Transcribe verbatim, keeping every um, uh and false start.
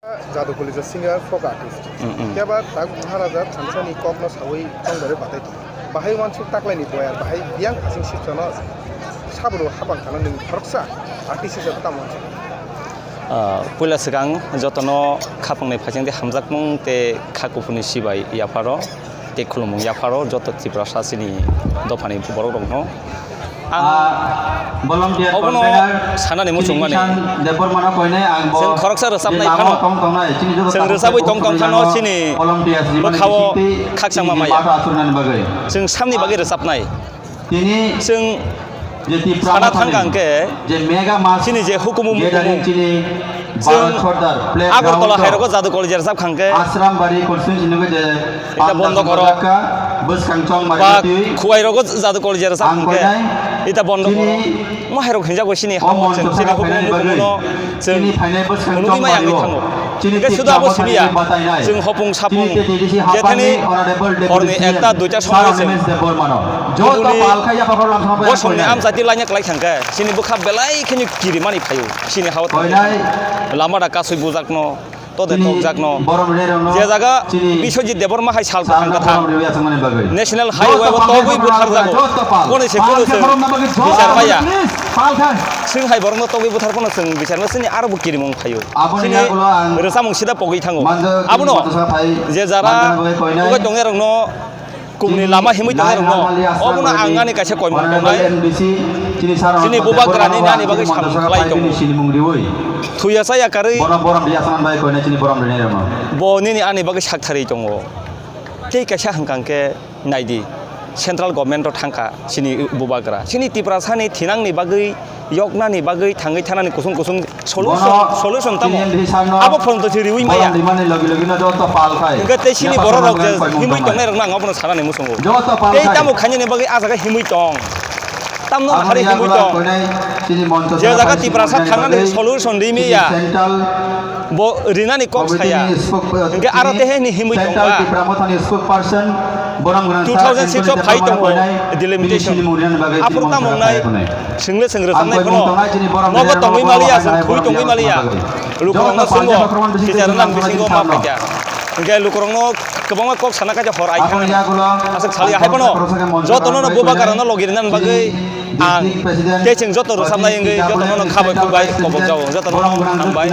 Jadu Kolija singer, folk artist. Mm, mm. Keba tak Maharaja thansani kokno sawi tongdore batai tongo. Bahai wansuk taklaini boyar, bahai biyang khasing sipsano sabro hapang khana nwng khoroksa artist hisabe tamo wansuk. Ah, puila swkang jotono khapangni phaisingdi hamjakmung tei kha kuphurni sibai yapharo tei khulumung yapharo joto Tiprasa chini dophani borok rokno. Ang obono sanani muchungmani. Chwng khoroksa rwchapnai phano, chwng rwchabwi tong tong phano chini bwkhao khakchangma maya. Chwng samni bagwi rwchapnai. Chwng sana thangkha hwnkhe chini je hukumu mukumu. Chwng Agartala hairogo Jadu College rwchap khangkhe. Ita bondo khoro. Ba khuwai rogo Jadu College rwchap khangkhe. Ita bondo khoro. Mo hairok hinjago chini hao chwng chini hukumu mukumu no chwng phunugwi maya wngwi thango. Hingke suda abo simiya chwng hopung sapung jethani horni ekta duita somoi chwng bosongni amchati laina kwlai thangkhe chini bwkha belai kheno kirimani phaio. Chini hao lama da kasui bujakno. Tode tokjakno. Je jaga Biswajit Debbarma hai sal kwthang kwthang National Highway o togwi butharjago. Koni se kunu chwng bichar maya. Chwng hai borokno togwi buthar phano chwng bichar maya, chini aro bo kirimung phaio. Chini rwchapmung sida pogwi thango. Abono je jara tongwi tongnai rokno Kumni lama himwi tongnai rokno, obono ang ani kaisa koimung tongnai. Chini bubagrani ani bagwi samung khlai tongo. Thuya chaya karwi bo nini ani bagwi saktharwi tongo. Tei kaisa hwnkha hwnkhe naidi, central government o thangkha chini bubagra. Chini Tiprasani thinangni bagwi yoknani bagwi thangwi thanani kusung kusung solution, solution tamo. Abo phone to riwi maya. Hingke tei chini borok rok je himwi tongnai rokno ang abono sanani muchungo. Tei tamo khainani bagwi a jaga himwi tong. Tamno hari himwi tong. Je jaga Tiprasa thangnani solution ri maya. Bo rinani kok saya. Hingke aro tehe ni himwi tong ba. Two thousand six o phai tongo delimitation. Aphuru tamo wngnai. Chwngle chwng rwchapnai phano nogo tongwi maliya, chwng thwi tongwi maliya. Lukurokno chwngo, kicha rwnani bisingo ma phaikha. Hingke lukurokno kwbangma kok sana khaija hor ai thang. Aswk saliya hai phano jotono no bubagrano logi rwnani bagwi ang tei chwng joto rwchapnai wngwi jotono no khabai khukbai kobok jao, jotono hambai.